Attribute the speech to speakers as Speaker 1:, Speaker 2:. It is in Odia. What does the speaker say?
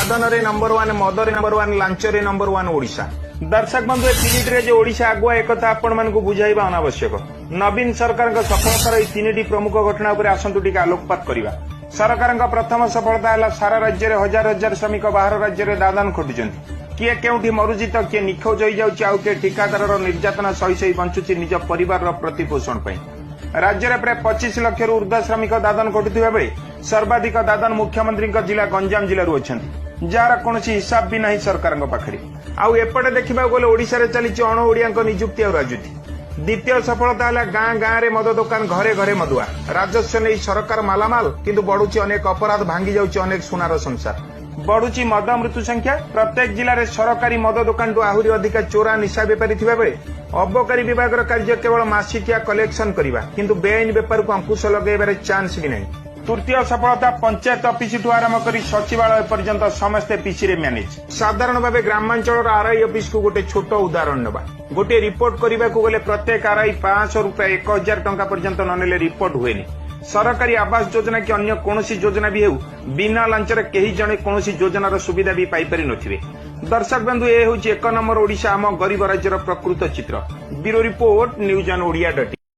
Speaker 1: ଦାଦନରେ ନମ୍ବର ୱାନ୍, ମଦରେ ନମ୍ବର ୱାନ୍, ଲାଞ୍ଚରେ ନମ୍ବର ୱାନ୍ ଓଡ଼ିଶା। ଦର୍ଶକ ବନ୍ଧୁ, ଏ ତିନିଟିରେ ଯେ ଓଡ଼ିଶା ଆଗୁଆ, ଏକଥା ଆପଣମାନଙ୍କୁ ବୁଝାଇବା ଅନାବଶ୍ୟକ। ନବୀନ ସରକାରଙ୍କ ସଫଳତାର ଏହି ତିନିଟି ପ୍ରମୁଖ ଘଟଣା ଉପରେ ଆସନ୍ତୁ ଟିକେ ଆଲୋକପାତ କରିବା। ସରକାରଙ୍କ ପ୍ରଥମ ସଫଳତା ହେଲା, ସାରା ରାଜ୍ୟରେ ହଜାର ହଜାର ଶ୍ରମିକ ବାହାର ରାଜ୍ୟରେ ଦାଦନ ଖଟୁଛନ୍ତି। କିଏ କେଉଁଠି ମରୁଛି ତ କିଏ ନିଖୋଜ ହୋଇଯାଉଛି, ଆଉ କିଏ ଠିକାଦାରର ନିର୍ଯାତନା ସହି ସହି ବଞ୍ଚୁଛି ନିଜ ପରିବାରର ପ୍ରତିପୋଷଣ ପାଇଁ। ରାଜ୍ୟରେ ପ୍ରାୟ 25 ଲକ୍ଷରୁ ଉର୍ଦ୍ଧ୍ୱ ଶ୍ରମିକ ଦାଦନ ଖଟୁଥିବା ବେଳେ ସର୍ବାଧିକ ଦାଦନ ମୁଖ୍ୟମନ୍ତ୍ରୀଙ୍କ ଜିଲ୍ଲା ଗଞ୍ଜାମ ଜିଲ୍ଲାରୁ ଅଛନ୍ତି, ଯାହାର କୌଣସି ହିସାବ ବି ନାହିଁ ସରକାରଙ୍କ ପାଖରେ। ଆଉ ଏପଟେ ଦେଖିବାକୁ ଗଲେ ଓଡ଼ିଶାରେ ଚାଲିଛି ଅଣ ଓଡ଼ିଆଙ୍କ ନିଯୁକ୍ତି ଆଉ ରାଜୁତି। ଦ୍ୱିତୀୟ ସଫଳତା ହେଲା, ଗାଁ ଗାଁରେ ମଦ ଦୋକାନ, ଘରେ ଘରେ ମଦୁଆ। ରାଜସ୍ୱ ନେଇ ସରକାର ମାଲାମାଲ, କିନ୍ତୁ ବଢୁଛି ଅନେକ ଅପରାଧ, ଭାଙ୍ଗି ଯାଉଛି ଅନେକ ସୁନାର ସଂସାର, ବଢୁଛି ମଦ ମୃତ୍ୟୁ ସଂଖ୍ୟା। ପ୍ରତ୍ୟେକ ଜିଲ୍ଲାରେ ସରକାରୀ ମଦ ଦୋକାନଠୁ ଆହୁରି ଅଧିକା ଚୋରା ନିଶା ବେପାରୀ ଥିବା ବେଳେ ଅବକାରୀ ବିଭାଗର କାର୍ଯ୍ୟ କେବଳ ମାସିକିଆ କଲେକ୍ସନ କରିବା, କିନ୍ତୁ ବେଆଇନ ବେପାରକୁ ଅଙ୍କୁଶ ଲଗାଇବାରେ ଚାନ୍ସ ବି ନାହିଁ। ତୃତୀୟ ସଫଳତା, ପଞ୍ଚାୟତ ଅଫିସଠୁ ଆରମ୍ଭ କରି ସଚିବାଳୟ ପର୍ଯ୍ୟନ୍ତ ସମସ୍ତେ ପିସିରେ ମ୍ୟାନେଜ। ସାଧାରଣ ଭାବେ ଗ୍ରାମାଞ୍ଚଳର ଆରଆଇ ଅଫିସକୁ ଗୋଟେ ଛୋଟ ଉଦାହରଣ ନେବା। ଗୋଟିଏ ରିପୋର୍ଟ କରିବାକୁ ଗଲେ ପ୍ରତ୍ୟେକ ଆରଆଇ 500 ରୂପେ 1000 ଟଙ୍କା ପର୍ଯ୍ୟନ୍ତ ନ ନେଲେ ରିପୋର୍ଟ ହୁଏନି। ସରକାରୀ ଆବାସ ଯୋଜନା କି ଅନ୍ୟ କୌଣସି ଯୋଜନା ବି ହେଉ, ବିନା ଲାଞ୍ଚରେ କେହି ଜଣେ କୌଣସି ଯୋଜନାର ସୁବିଧା ବି ପାଇପାରି ନଥିବେ। ଦର୍ଶକ ବନ୍ଧୁ, ଏ ହେଉଛି ଏକ ନମ୍ବର ଓଡ଼ିଶା, ଆମ ଗରିବ ରାଜ୍ୟର ପ୍ରକୃତ ଚିତ୍ର। Bureau report, news on Odia dot.